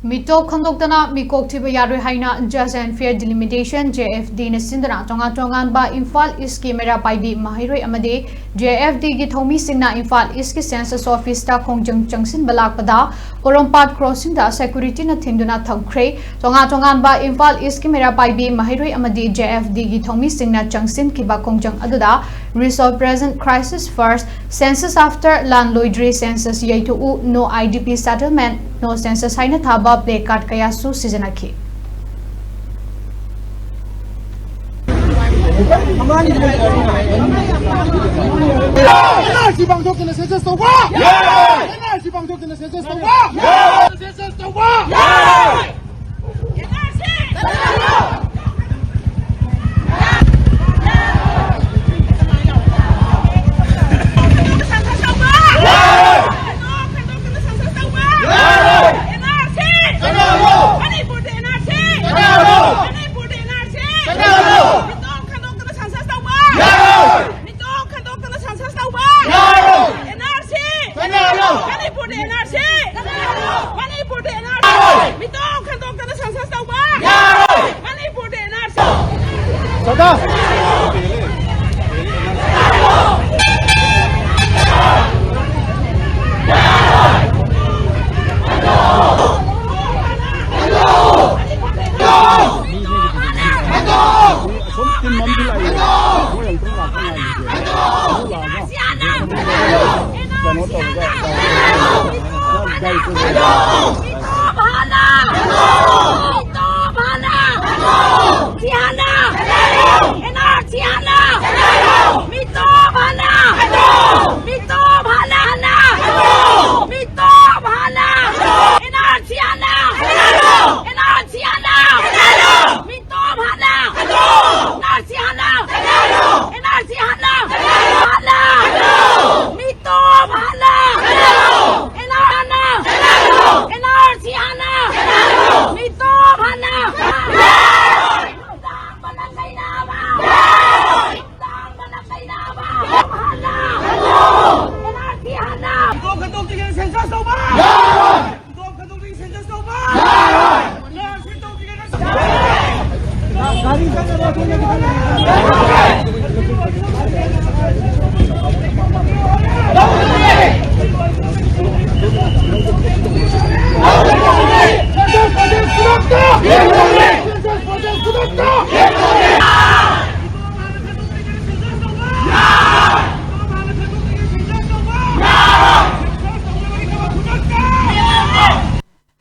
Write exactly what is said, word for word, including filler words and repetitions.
ꯃꯤꯇꯣꯞ ꯈꯪꯗꯣꯛꯇꯅ ꯃꯤꯀꯣꯛ ꯊꯤꯕ ꯌꯥꯔꯣꯏ ꯍꯥꯏꯅ Just and Fair Delimitation, J F D ꯅ ꯁꯤꯟꯗꯨꯅ ꯇꯣꯉꯥꯟ ꯇꯣꯉꯥꯟꯕ ꯏꯝꯐꯥꯜ ꯏꯁꯀꯤ ꯃꯩꯔꯥ ꯄꯥꯏꯕꯤ ꯃꯍꯩꯔꯣꯏ ꯑꯃꯗꯤ J F D ꯒꯤ ꯊꯧꯃꯤꯁꯤꯡꯅ ꯏꯝꯐꯥꯜ ꯏꯁꯀꯤ ꯁꯦꯟꯁꯁ ꯑꯣꯐꯤꯁꯇ ꯈꯣꯡꯖꯪ ꯆꯪꯁꯤꯟꯕ ꯂꯥꯛꯄꯗ ꯄꯣꯔꯣꯝꯄꯥꯠ ꯀ꯭ꯔꯣꯁꯤꯡꯗ ꯁꯦꯀ꯭ꯌꯨꯔꯤꯇꯤꯅ ꯊꯤꯡꯗꯨꯅ ꯊꯝꯈ꯭ꯔꯦ꯫ ꯇꯣꯉꯥꯟ ꯇꯣꯉꯥꯟꯕ ꯏꯝꯐꯥꯜ ꯏꯁꯀꯤ ꯃꯩꯔꯥ ꯄꯥꯏꯕꯤ ꯃꯍꯩꯔꯣꯏ ꯑꯃꯗꯤ J F D ꯒꯤ ꯊꯧꯃꯤꯁꯤꯡꯅ ꯆꯪꯁꯤꯟꯈꯤꯕ ꯈꯣꯡꯖꯪ ꯑꯗꯨꯗ Resolve Present Crisis First, Census After, ꯂꯥꯟ ꯂꯣꯏꯗ꯭ꯔꯤ, census ꯌꯩꯊꯣꯛꯎ, No I D P Settlement, No Census ꯍꯥꯏꯅ ꯊꯥꯕ ꯄ꯭ꯂꯦ ꯀꯥꯔꯗ ꯀꯌꯥꯁꯨ ꯁꯤꯖꯤꯟꯅꯈꯤ꯫ ꯑꯦꯟ ꯑꯥꯔ ꯁꯤ ꯄꯥꯡꯊꯣꯛꯇꯅ ꯁꯦꯟꯁꯁ ꯇꯧꯕ! ꯑꯦꯟ ꯑꯥꯔ ꯁꯤ ꯄꯥꯡꯊꯣꯛꯇꯅ ꯁꯦꯟꯁꯁ ꯇꯧꯕ!